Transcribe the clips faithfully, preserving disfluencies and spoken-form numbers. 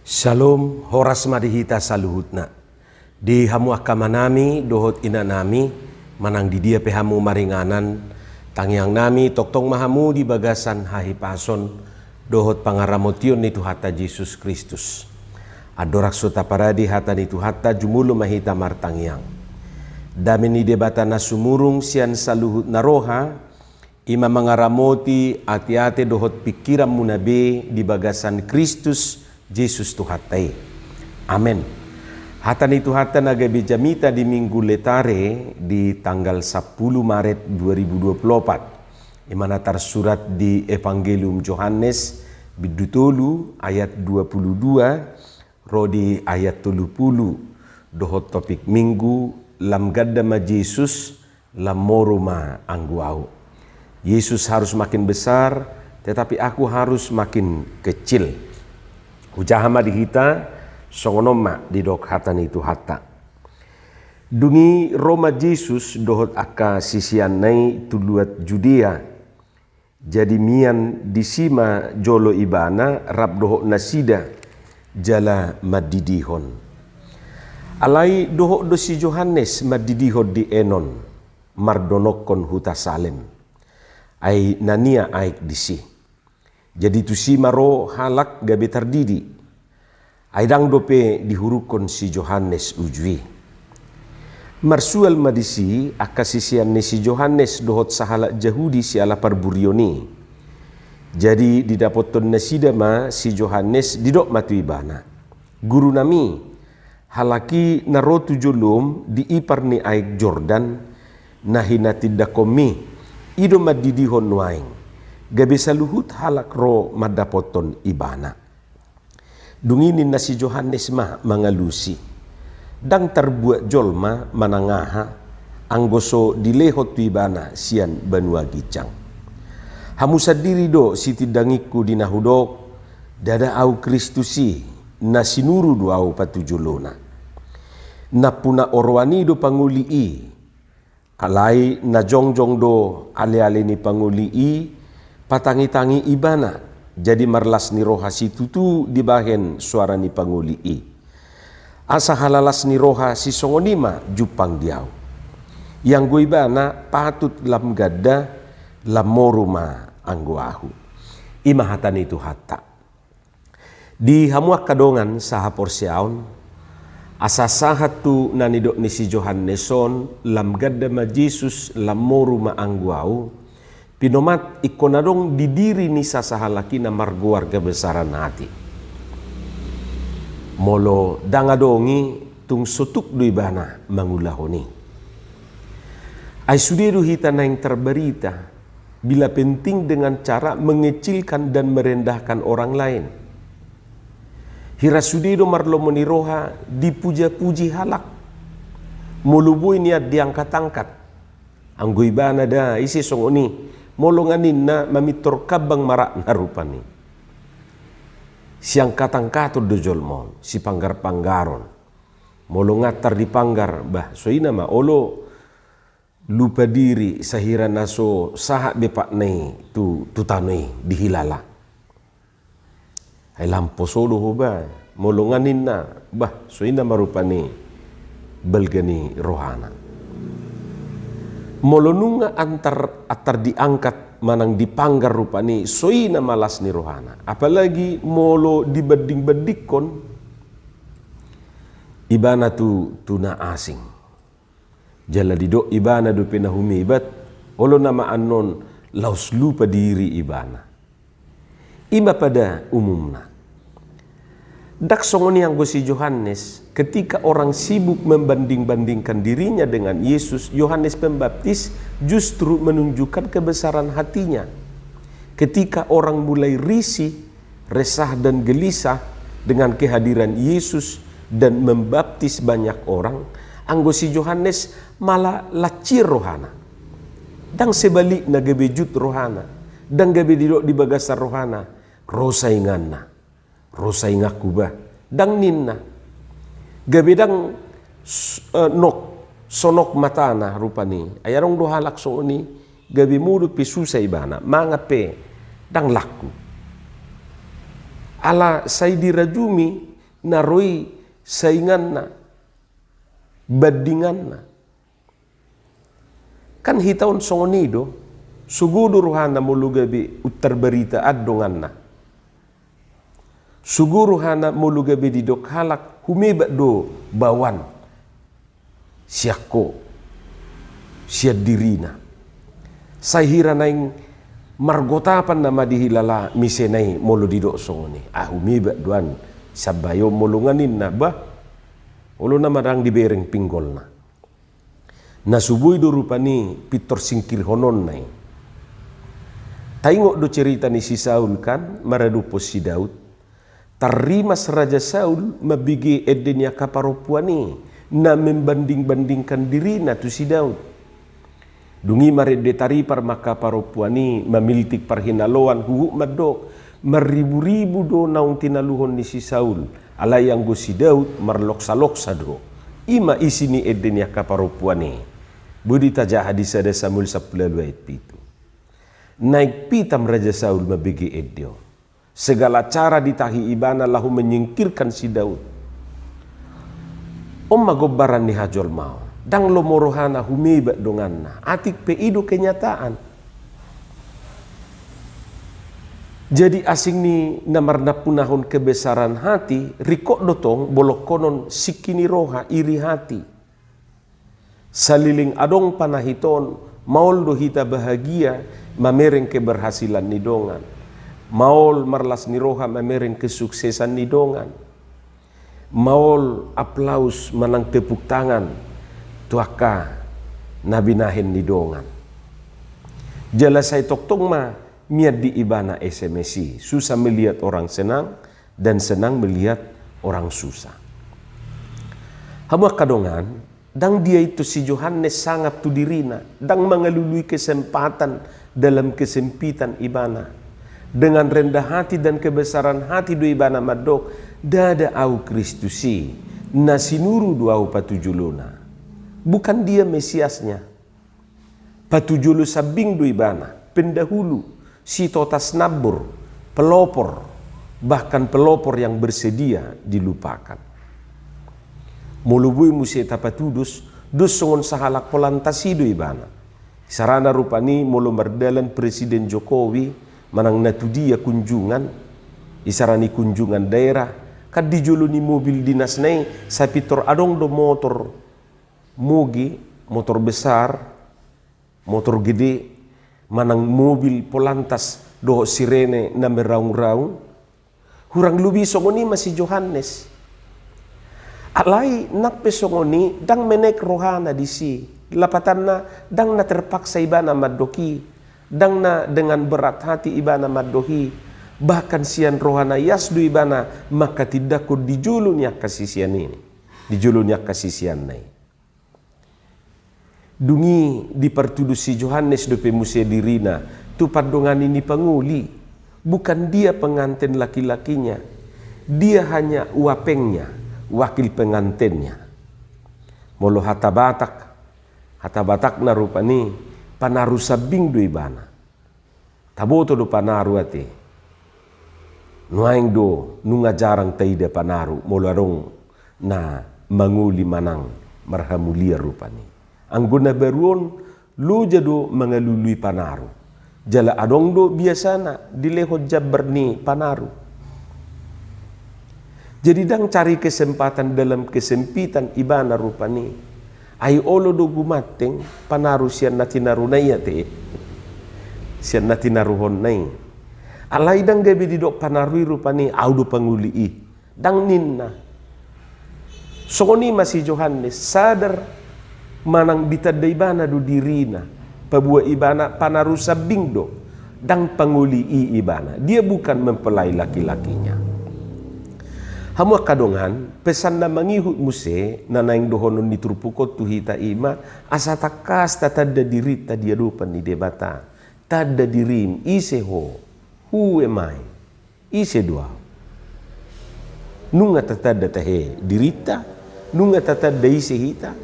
Syalom, horas ma di hita saluhutna. Di hamu angka amanami dohot inanami, manang di dia pe hamu maringanan, tangiangnami tongtong ma hamu di bagasan hahipason dohot pangaramotion ni Tuhanta Jesus Kristus. Andorang so taparade hata ni Tuhanta, jumolo ma hita martangiang. Dame ni Debata na sumurung sian saluhutna roha, i ma mangaramoti ateate dohot pingkiranmuna be di bagasan Kristus Jesus Tuhanta i. Amen. Hata ni Tuhanta na gabe jamita di Minggu Letare di tanggal sampulu Maret dua ribu dua puluh opat. I ma na tarsurat di Evangelium Johannes, bindu tolu, ayat dua puluh dua ro di ayat tolu pulu, dohot topik Minggu: Lam ganda ma Jesus, lam moru ma anggo ahu. Yesus harus makin besar, tetapi aku harus makin kecil. Hujaha ma di hita, songon on ma didok hata ni Tuhanta. Dung i ro ma Jesus dohot angka siseanna i tu luat Judea. Jadi mian disi ma jolo Ibana rap dohot nasida, jala mandidihon. Alai dohot do si Johannes mandidihon di Enon, mardonokkon huta Salem. Ai na nia aek disi. Jadi tusi ma ro halak gabe tardidi. Ai ndang dope dihurukkon si Johannes uju i. Marsual ma disi angka sisean ni si Johannes dohot sahalak Jahudi siala parburion i. Jadi didapothon nasida ma si Johannes, didok ma tu Ibana: Gurunami, halak i na ro tu jolom di ipar ni aek Jordan, na hinatindangkonmi, i do mandidihon nuaeng, gabe saluhut halak ro mandapothon ibana. Dung i ninna si Johannes ma mangalusi: Ndang tarbuat jolma manang aha, anggo so dilehon tu ibana sian banua ginjang. Hamu sandiri do sitindangingku di na hudok: Ndada ahu Kristus i, na sinuru do ahu patujolona. Nampuna oroan i do pangoli i. Alai na jongjong do aleale ni pangoli i patangitangi ibana, jadi marlas ni roha situtu dibahen soara ni pangoli i. Asa halalas ni roha sisongon i ma jumpang di ahu. Ianggo ibana patut lam ganda, lam moru ma anggo ahu. I ma hata ni Tuhanta. Di hamu angka dongan sahaporseaon, asa sahat tu na nidok ni si Johannes on, lam ganda ma Jesus, lam moru ma anggo ahu, pinomat ingkon adong di diri ni sasahalak i na margoar kebesaran hati. Molo ndang adong i, tung so tuk do ibana mangulahon i. Ai sude do hita naeng tarbarita, bila penting dengan cara mengecilkan dan merendahkan orang lain. Hira sude do marlomo ni roha dipuja-puji halak. Molo boi nian diangkat-angkat. Anggo ibana da, ise songon i, molo nga ninna mamintor kambang ma rap na rupani. Siangkat-angkaton do jolma on, sipanggar-panggaron. Molo nga tar dipanggar, bah, so i nama olo lupa diri, sahira na so sahat be patna i tu, tu tano i dihilala. Ai lam poso do ho ba, molo nga ninna, bah, so i nama rupani balga ni rohana. Molo nunga antar, antar diangkat manang dipanggar rupani, so i nama las ni rohana. Apalagi molo dibanding-bandingkon ibana tu, tu na asing. Jala didok ibana dope na humebat, olo nama annon laos lupa diri ibana. I ma pada umumna. Ndang songon i anggo si Johannes, ketika orang sibuk membanding-bandingkan dirinya dengan Yesus, Yohanes Pembaptis justru menunjukkan kebesaran hatinya. Ketika orang mulai risih, resah dan gelisah dengan kehadiran Yesus dan membaptis banyak orang, anggo si Johannes malah lancir rohana. Ndang sebalikna gabe jut rohana, ndang gabe didok di bagasan rohana, ro sainganna, ro sainganku bah, ndang ninna. Gabe ndang s-, eh, nok, sonok matana rupani. Ai adong do halak songon i, gabe modom pe susa ibana, mangan pe ndang langku. Ala sai dirajumi na ro i sainganna, bandinganna. Kan hita on songon i do, sogo do rohana molo gabe untar barita an donganna. Sogo rohana molo gabe didok halak humebak do baoan sian ho, sian dirina. Sai hira naeng margotapan nama dihilala misena i molo didok songon i. Ah, humebak do an sian bayo molo nga ninna, bah, olo nama ndang dibereng pinggolna. Na so boi do rupani pintor singkirhononna i. Taingot do cerita ni si Saul kan, maradophon si Daud. Tarrimas Raja Saul mambege ende ni angka parompuan i, na membanding-bandingkan dirina tu si Daud. Dung i marende taripar ma angka parompuan i, mamiltik parhinaloan, huhut mandok, marribu-ribu do naung tinaluhon ni si Saul, alai anggo si Daud marloksa-loksa do. I ma isi ni ende ni angka parompuan i. Boi ditajaha di sada Samuel sampulu ualu ayat pitu. Naeng pitam Raja Saul mambege ende on. Segala cara ditahi ibana laho menyingkirkan si Daud. On ma gombaran ni hajolmaon. Ndang lomo rohana humebak donganna. Atik pe i do kenyataan. Jadi asing ni na marnampunahon kebesaran hati, ringkot do tong bolongkonon singki ni roha, iri hati. Saleleng adong panahit on, maol do hita bahagia mamereng keberhasilan ni dongan. Maol marlas ni roha mamereng kesuksesan ni dongan. Maol aplaus manang tepuk tangan tu angka na binahen ni dongan. Jala sai tongtong ma mian di ibana S M S i, susah melihat orang senang dan senang melihat orang susah. Hamu angka dongan, ndang dia itu si Johannes sangap tu dirina, ndang mangalului kesempatan dalam kesempitan ibana. Dengan rendah hati dan kebesaran hati do ibana mandok, ndada au Kristus i, na sinuru do au patujolona. Bukan dia Mesiasnya. Patujolo sambing do ibana, pendahulu, sitotas nambur, pelopor, bahkan pelopor yang bersedia dilupakan. Molo boi muse tapatudos, dos songon sahalak polantas i do ibana. Isarana rupani molo mardalan Presiden Jokowi, manang na tu dia kunjungan, isarana i kunjungan daerah, kan di jolo ni mobil dinasna i, sai pintor adong do motor, moge, motor besar, motor gede, manang mobil polantas dohot sirene na meraung-raung. Hurang lobi songon i ma si Johannes. Alai nang pe songon i, ndang menek rohana disi. Lapatanna, ndang na terpaksa ibana mandok i. Ndang na dengan berat hati ibana mandok i. Bahkan sian rohana ias do ibana mangkatindangkon di jolo ni angka sisean i. Di jolo ni angka siseanna i. Dung i dipartudos si Johannes dope muse dirina tu pandongani ni pangoli. Bukan dia pengantin laki-lakinya. Dia hanya wapengnya, wakil pengantinnya. Molo hata Batak, hata Batakna rupani panaru sambing do ibana. Taboto do panaru ate. Nuaeng do nunga jarang taida panaru molo adong na mangoli manang marhamulian rupani. Anggo na baru on loja do mangalului panaru. Jala adong do biasana dilehon jambar ni panaru. Jadi ndang cari kesempatan dalam kesempitan ibana rupani. Ai olo do gumanteng panaru sian na tinaruna i ate. Sian na tinaruhonna i. Alai ndang gabe didok panaru i rupani au do pangoli i. Ndang ninna. Songon i ma si Johannes sadar manang ditanda ibana do dirina. Paboa ibana panaru sambing do. Ndang pangoli i ibana. Dia bukan mempelai laki-lakinya. Hamu angka dongan, pesan na mangihut muse na naeng dohonon ni turpuk on tu hita i ma, asa tangkas tatanda dirinta di adopan ni Debata. Tanda dirim, ise ho? Who am I? Ise do ahu? Nunga tatanda tahe dirinta? Nunga tatanda ise hita?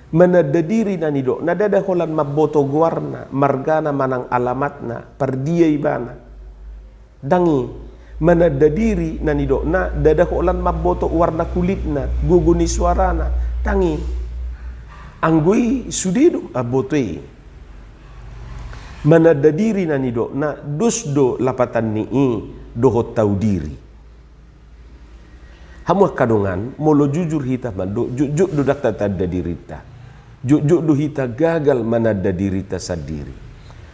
Mananda diri na nidokna ndada holan mamboto goarna, margana manang alamatna, pardia ibana. Ndang i, Mananda diri na nidokna, ndada holan mamboto warna kulitna, gogo ni suarana, ndang i. Anggo i sude do mamboto i. Mananda diri na nidokna, dos do lapatan ni i dohot tau diri. Hamu angka dongan, molo jujur hita mandok, jotjot do ndang tatanda dirinta. Jotjot do hita gagal mananda dirinta sandiri.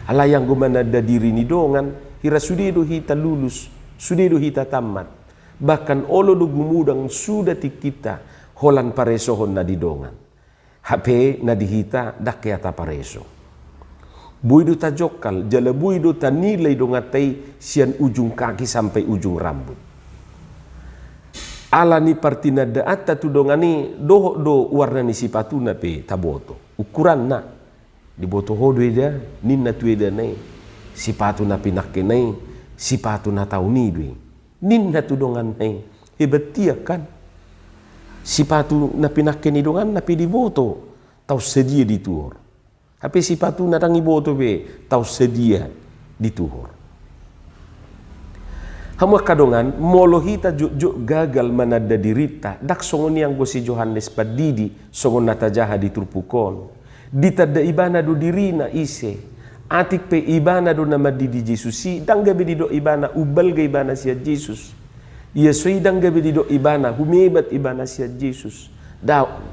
Alai anggo mananda diri ni dongan, hira sude do hita lulus, sude do hita tammat. Bahkan olo do gumodang suda tingkinta holan paresohon na di dongan. Hape na di hita ndang hea tapareso. Boi do tajongkal, jala boi do tanilai donganta i sian ujung kaki sampe ujung rambut. Ala ni partinandaanta tu dongan i, dohot do warna ni sipatuna pe taboto. Ukuranna. Diboto ho do eda, ninna tu edana i. Sipatu na pinangkena i, sipatu na taon i do i. Ninna tu donganna i, hebat ia kan. Sipatu na pinangke ni donganna pe diboto, taon sadia di tuhor. Hape sipatuna ndang diboto be, taon sadia di tuhor. Hamu angka dongan, molo hita jotjot gagal mananda dirinta, ndang songon i anggo si Johannes Pandidi, songon na tajaha di turpuk on. Ditanda ibana do dirina ise. Atik pe ibana do na mandidi Jesus i, ndang gabe didok ibana umbalga ibana sian Jesus. Ia so i ndang gabe didok ibana humebat ibana sian Jesus. Daong.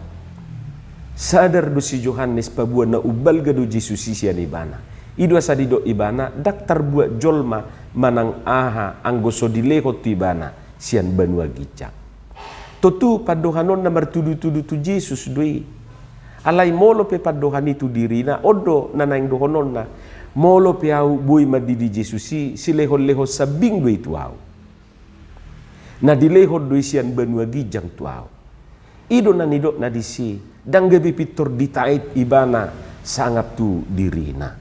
Sadar do si Johannes paboa na umbalga do Jesus i sian ibana. I do asa didok ibana ndang tarbuat jolma manang aha anggo so dilehon tu ibana sian banua ginjang. Tontu pandohanonna martudutudu tu Jesus do i. Alai molo pe pandohan i tu dirina, on do na naeng dohononna. Molo pe ahu boi mandidi Jesus i, silehonlehon sambing do i tu ahu. Na dilehon do i sian banua ginjang tu ahu. I do na nidokna disi, ndang gabe pintor ditait ibana sangap tu dirina.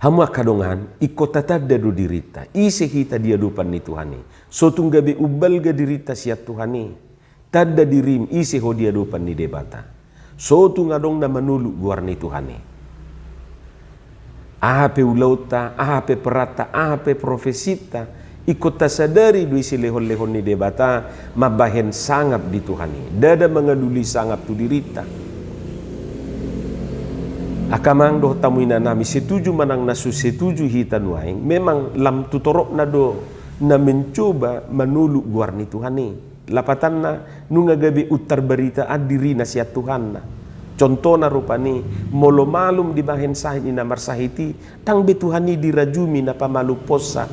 Hamu angka dongan, ingkon tatanda do dirinta, ise hita di adopan ni Tuhan i. So tung gabe umbalga dirinta sian Tuhan i. Tanda dirim ise ho di adopan ni Debata. So tung adong na manoluk goar ni Tuhan i. Aha pe ulaonta, aha pe peranta, aha pe profesinta, ingkon tasadari do i silehonlehon ni Debata mambahen sangap di Tuhan i. Ndada mangalului sangap tu dirinta. Angka amang dohot hamu inanami, setuju manang na so setuju hita nuaeng, memang lam tu toropna do na mencoba manoluk goar ni Tuhan i. Lapatanna, nunga gabe untar barita an dirina sian Tuhanna. Contona rupani, molo malum dibahen sahit ni na marsahit i, ndang be Tuhan i dirajumi na pamalumhonsa.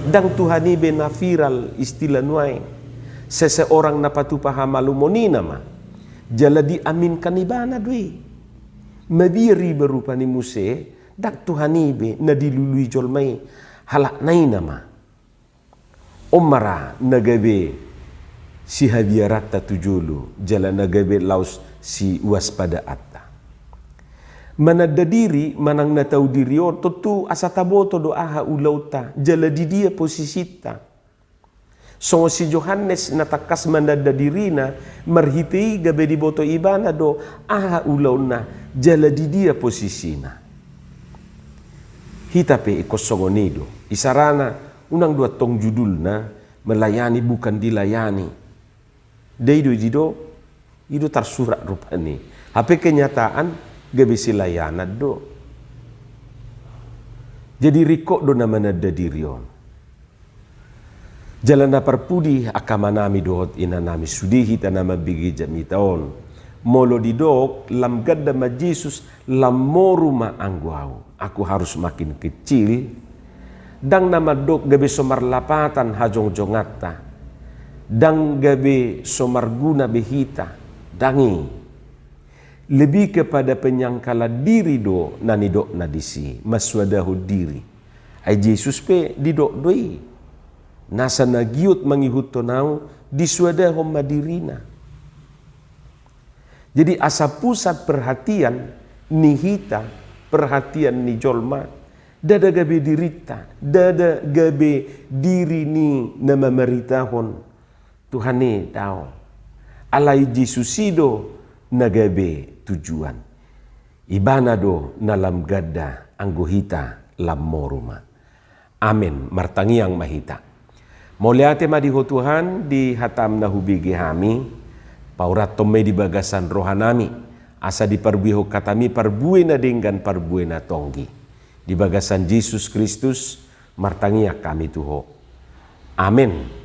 Ndang Tuhan i be na viral istilah nuaeng. Seseorang na patupa hamalumon i nama. Jala diaminkan ibana do i. Mabiar iba rupani muse, ndang Tuhan i be na dilului jolma i. Halak na i nama. On ma ra na gabe sihabiaranta tu jolo, jala na gabe laos siwaspadaanta. Mananda diri manang na tau diri on, tontu asa taboto do aha ulaonta, jala di dia posisinta. Songon si Johannes na tangkas mananda dirina, marhite i gabe diboto ibana do aha ulaonna, jala di dia posisina. Hita pe ingkon songon i do, isarana, unang do antong judulna melayani bukan dilayani. Nda i do i didok, i do tarsurat rupani. Hape kenyataan gabe silayanan do. Jadi ringkot do na mananda diri on. Jala na parpudi angka amanami dohot inanami, sude hita na mambege jamita on. Molo didok, lam ganda ma Jesus, lam moru ma anggo ahu, aku harus makin kecil, ndang na mandok gabe so marlapatan hajongjonganta, ndang gabe so marguna be hita, ndang i. Lebih kepada penyangkalan diri do na nidokna disi, masuadahon diri. Ai Jesus pe didok do i. Nasa na giot mangihuthon ahu, disuadahon ma dirina. Jadi asa pusat perhatian ni hita, perhatian ni jolma, ndada gabe dirinta, ndada gabe diri ni na mamaritahon Tuhan i, daong. Alai Jesus i do na gabe tujuan. Ibana do na lam ganda anggo hita lam moru ma. Amen. Martangiang ma hita. Mauliate ma di Ho Tuhan, di hataM na hubege hami, paurathon ma i di bagasan rohanami, asa diparbuehon hataMi parbue na denggan, parbue na tonggi. Di bagasan Jesus Kristus, martangiang hami tu Ho. Amen.